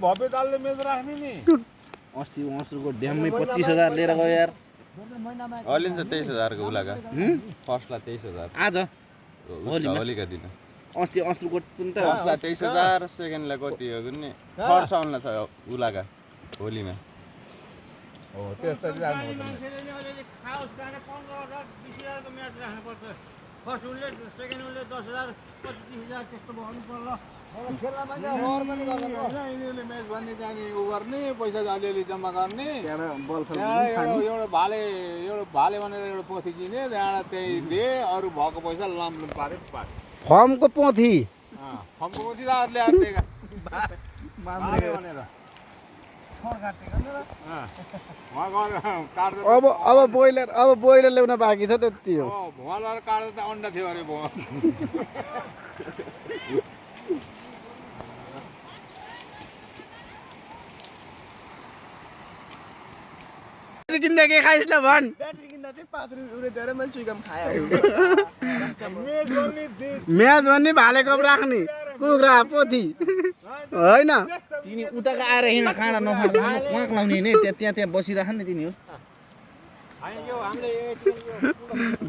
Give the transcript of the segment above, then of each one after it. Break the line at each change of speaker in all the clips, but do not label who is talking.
भव्य दालले मेज राख्ने नि
अस्ति मसरुको ड्याममै 25,000 लिएर गयो यार
अलिन्छ 23,000 को उलाका फर्स्टलाई 23,000
आज
होलीका दिन
अस्ति अस्रुको पनि त
फर्स्टलाई 23,000 सेकेन्डलाई कति हो कुन्ने फर्स्ट आउनलाई छ उलाका होलीमा
हो त्यसरी राख्नु
फर्स्ट उनले सेकेन्ड उनले 10,000 25,000 त्यस्तो भन्नु पर्ला
यिनीहरूले मेच भन्ने जाने उ गर्ने पैसा अलिअलि जम्मा गर्ने एउटा भाले भनेर एउटा पोथी किने त्यहाँबाट त्यही दिए अरू भएको पैसा लामलुम पारे
फर्मको पोथी
फर्मको पोथी त अरूले दिएका भनेर
अब बोइलर ल्याउन बाँकी छ त्यति हो
भुवा लगाएर काट्दा त अन्डा थियो अरे भुवा
किन्दा के खाइस् ल भन्
ब्याट्री किन्दा चाहिँ 5 रुपैयाँ दिएर मैले चुइगम खाएँ
म्याच भन्ने भाले कप राख्ने कुखुरा पोथी होइन
तिनी उताको आएर हिँड्न काँडा नफाड्दा क्वाक लाउने नि त्यहाँ बसिराख नि तिनीहरू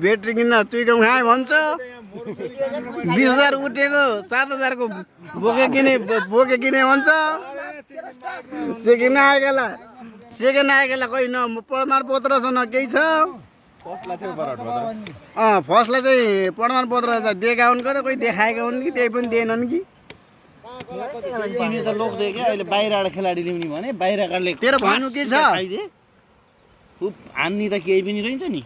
ब्याट्री किन्दा चुइगम खाएँ भन्छ 20,000 उठेको 7,000 को बोके किने भन्छ सेकेन्ड आएकोलाई कोही न प्रमाण पत्र छ न केही छ फर्स्टलाई चाहिँ प्रमाण पत्र दिएका हुन् कि कोही देखाएका हुन् कि त्यही पनि दिएनन् कि
तिनी त लोक दिए क्या अहिले बाहिरबाट खेलाडी ल्याउने भने बाहिरकाले
तेरो भन्नु के छ
खुब हान्ने त केही पनि रहन्छ नि